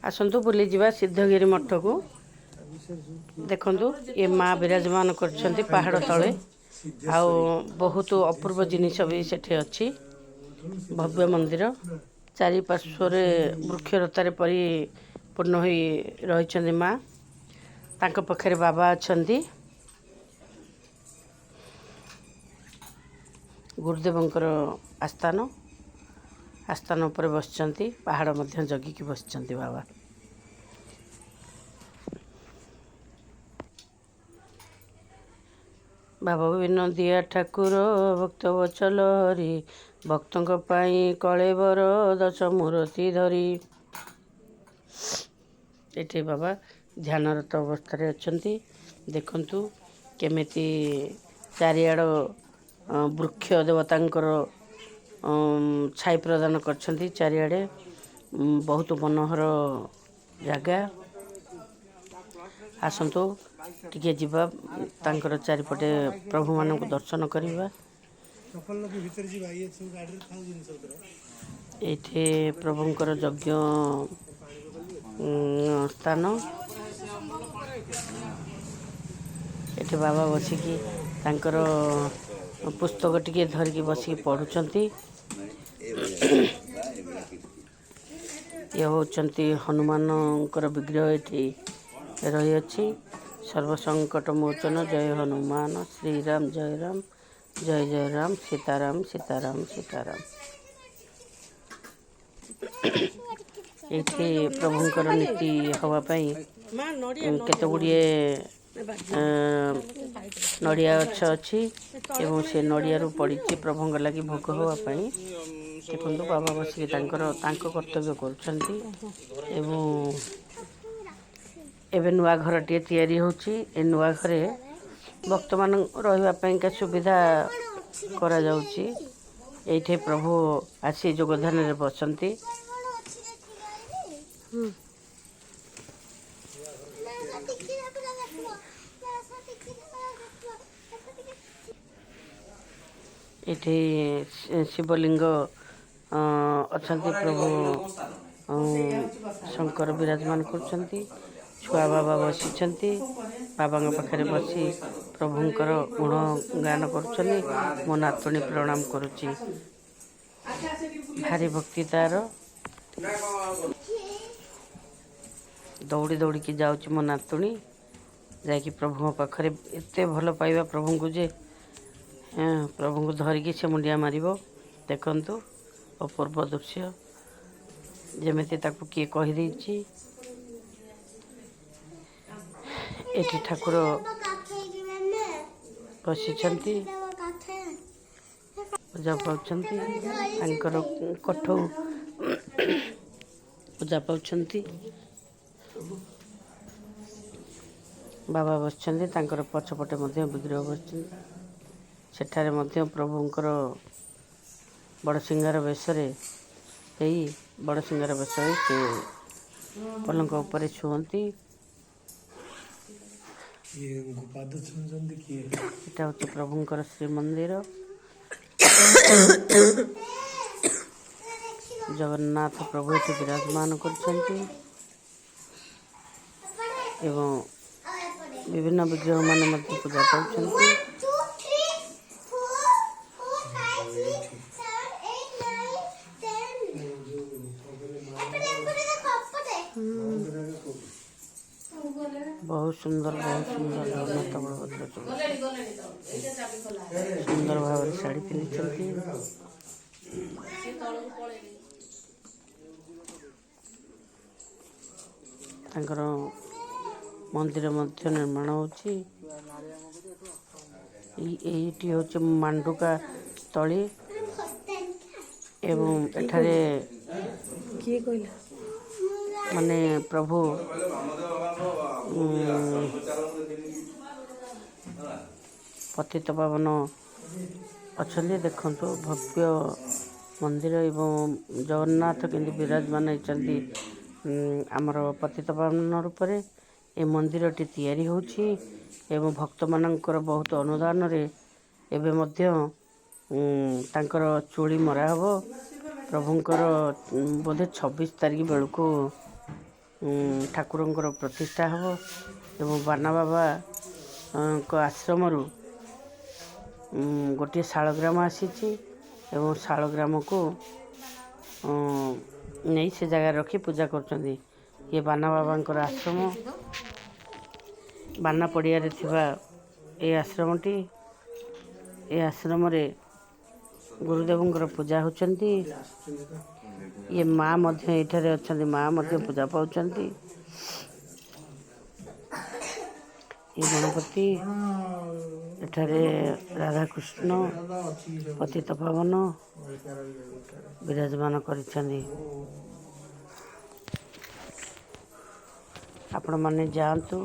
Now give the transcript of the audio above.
ଆସନ୍ତୁ ବୁଲିଯିବା ସିଦ୍ଧଗିରି ମଠକୁ। ଦେଖନ୍ତୁ, ଏ ମା ବିରାଜମାନ କରିଛନ୍ତି ପାହାଡ଼ ତଳେ ଆଉ ବହୁତ ଅପୂର୍ବ ଜିନିଷ ବି ସେଠି ଅଛି। ଭବ୍ୟ ମନ୍ଦିର, ଚାରିପାର୍ଶ୍ୱରେ ବୃକ୍ଷଲତାରେ ପରିପୂର୍ଣ୍ଣ ହୋଇ ରହିଛନ୍ତି ମା। ତାଙ୍କ ପାଖରେ ବାବା ଅଛନ୍ତି। ଗୁରୁଦେବଙ୍କର ଆସ୍ଥାନ, ଆସ୍ଥାନ ଉପରେ ବସିଛନ୍ତି। ପାହାଡ଼ ମଧ୍ୟ ଜଗିକି ବସିଛନ୍ତି ବାବା। ବାବା ବିନୋଦିଆ ଠାକୁର ଭକ୍ତ ବଚଲ ହରି, ଭକ୍ତଙ୍କ ପାଇଁ କଳେବର ଦଶ ମୂରତି ଧରି। ଏଠି ବାବା ଧ୍ୟାନରତ ଅବସ୍ଥାରେ ଅଛନ୍ତି। ଦେଖନ୍ତୁ କେମିତି ଚାରିଆଡ଼ ବୃକ୍ଷ ଦେବତାଙ୍କର ଛାଇ ପ୍ରଦାନ କରିଛନ୍ତି ଚାରିଆଡ଼େ। ବହୁତ ମନୋହର ଜାଗା। ଆସନ୍ତୁ ଟିକେ ଯିବା, ତାଙ୍କର ଚାରିପଟେ ପ୍ରଭୁମାନଙ୍କୁ ଦର୍ଶନ କରିବା। ଏଇଠି ପ୍ରଭୁଙ୍କର ଯଜ୍ଞ ସ୍ଥାନ। ଏଠି ବାବା ବସିକି ତାଙ୍କର ପୁସ୍ତକ ଟିକେ ଧରିକି ବସିକି ପଢ଼ୁଛନ୍ତି। ଇଏ ହେଉଛନ୍ତି ହନୁମାନଙ୍କର ବିଗ୍ରହ ଏଠି ରହିଅଛି। ସର୍ବସଙ୍କଟ ମୋଚନ ଜୟ ହନୁମାନ, ଶ୍ରୀରାମ ଜୟ ରାମ, ଜୟ ଜୟ ରାମ, ସୀତାରାମ ସୀତାରାମ ସୀତାରାମ। ଏଇଠି ପ୍ରଭୁଙ୍କର ନୀତି ହେବା ପାଇଁ କେତେ ଗୁଡ଼ିଏ ନଡ଼ିଆ ଗଛ ଅଛି ଏବଂ ସେ ନଡ଼ିଆରୁ ପଡ଼ିଛି ପ୍ରଭୁଙ୍କ ଲାଗି ଭୋଗ ହେବା ପାଇଁ। ଦେଖନ୍ତୁ, ବାବା ବସିକି ତାଙ୍କର ତାଙ୍କ କର୍ତ୍ତବ୍ୟ କରୁଛନ୍ତି ଏବଂ ଏବେ ନୂଆ ଘରଟିଏ ତିଆରି ହେଉଛି। ଏ ନୂଆ ଘରେ ଭକ୍ତମାନଙ୍କୁ ରହିବା ପାଇଁକା ସୁବିଧା କରାଯାଉଛି। ଏଇଠି ପ୍ରଭୁ ଆସି ଯୋଗଧ୍ୟାନରେ ବସନ୍ତି। ଏଠି ଶିବଲିଙ୍ଗ ଅଛନ୍ତି, ପ୍ରଭୁ ଶଙ୍କର ବିରାଜମାନ କରୁଛନ୍ତି। ଛୁଆ ବାବା ବସିଛନ୍ତି। ବାବାଙ୍କ ପାଖରେ ବସି ପ୍ରଭୁଙ୍କର ଗୁଣ ଗାନ କରୁଛନ୍ତି। ମୋ ନାତୁଣୀ ପ୍ରଣାମ କରୁଛି। ଭାରି ଭକ୍ତି ତାର। ଦୌଡ଼ି ଦୌଡ଼ିକି ଯାଉଛି ମୋ ନାତୁଣୀ ଯାଇକି ପ୍ରଭୁଙ୍କ ପାଖରେ। ଏତେ ଭଲ ପାଇବା ପ୍ରଭୁଙ୍କୁ ଯେ ପ୍ରଭୁଙ୍କୁ ଧରିକି ସେ ମୁଣ୍ଡିଆ ମାରିବ। ଦେଖନ୍ତୁ, ଅପୂର୍ବ ଦୃଶ୍ୟ, ଯେମିତି ତାକୁ କିଏ କହିଦେଇଛି। ଏଠି ଠାକୁର ବସିଛନ୍ତି, ପୂଜା ପାଉଛନ୍ତି, ତାଙ୍କର କଠଉ ପୂଜା ପାଉଛନ୍ତି। ବାବା ବସିଛନ୍ତି, ତାଙ୍କର ପଛପଟେ ମଧ୍ୟ ବିଗ୍ରହ ବସିଛନ୍ତି। ସେଠାରେ ମଧ୍ୟ ପ୍ରଭୁଙ୍କର ବଡ଼ସିଂହାର ବେଶରେ ହେଇ, ବଡ଼ସିଂହାର ବେଶ ହେଇ ସେ ପଲଙ୍କ ଉପରେ ଶୁଅନ୍ତି। ପାଦ ଛୁଉଁଛନ୍ତି କିଏ? ଏଟା ହେଉଛି ପ୍ରଭୁଙ୍କର ଶ୍ରୀମନ୍ଦିର। ଜଗନ୍ନାଥ ପ୍ରଭୁ ଏଠି ବିରାଜମାନ କରୁଛନ୍ତି ଏବଂ ବିଭିନ୍ନ ବିଗ୍ରହ ମାନେ ମଧ୍ୟ ପୂଜା ପାଉଛନ୍ତି। ବହୁତ ସୁନ୍ଦର, ବହୁତ ସୁନ୍ଦର। ଜଗନ୍ନାଥ, ବଳଭଦ୍ର, ସୁଭଦ୍ରା ସୁନ୍ଦର ଭାବରେ ଶାଢ଼ୀ ପିନ୍ଧିଛନ୍ତି। ତାଙ୍କର ମନ୍ଦିର ମଧ୍ୟ ନିର୍ମାଣ ହେଉଛି। ଏଇଟି ହେଉଛି ମାଣ୍ଡୁକା ସ୍ଥଳୀ ଏବଂ ଏଠାରେ କିଏ କହିଲା? ମାନେ ପ୍ରଭୁ ପତିତ ପାବନ ଅଛନ୍ତି। ଦେଖନ୍ତୁ, ଭବ୍ୟ ମନ୍ଦିର ଏବଂ ଜଗନ୍ନାଥ କେମିତି ବିରାଜମାନ ହେଇଛନ୍ତି ଆମର ପତିତ ପାବନ ରୂପରେ। ଏ ମନ୍ଦିରଟି ତିଆରି ହେଉଛି ଏବଂ ଭକ୍ତମାନଙ୍କର ବହୁତ ଅନୁଦାନରେ ଏବେ ମଧ୍ୟ ତାଙ୍କର ଚୁଳି ମରା ହେବ ପ୍ରଭୁଙ୍କର। ବୋଧେ 26 ତାରିଖ ବେଳକୁ ଠାକୁରଙ୍କର ପ୍ରତିଷ୍ଠା ହେବ ଏବଂ ବାନା ବାବାଙ୍କ ଆଶ୍ରମରୁ ଗୋଟିଏ ଶାଳଗ୍ରାମ ଆସିଛି ଏବଂ ଶାଳଗ୍ରାମକୁ ନେଇ ସେ ଜାଗାରେ ରଖି ପୂଜା କରୁଛନ୍ତି। ଇଏ ବାନା ବାବାଙ୍କର ଆଶ୍ରମ। ବାନା ପଡ଼ିଆରେ ଥିବା ଏ ଆଶ୍ରମଟି, ଏ ଆଶ୍ରମରେ ଗୁରୁଦେବଙ୍କର ପୂଜା ହେଉଛନ୍ତି। ଇଏ ମା ମଧ୍ୟ ଏଇଠାରେ ଅଛନ୍ତି, ମା ମଧ୍ୟ ପୂଜା ପାଉଛନ୍ତି। ଏ ଗଣପତି, ଏଠାରେ ରାଧାକୃଷ୍ଣ, ପତିତ ପାବନ ବିରାଜମାନ କରିଛନ୍ତି। ଆପଣମାନେ ଯାଆନ୍ତୁ।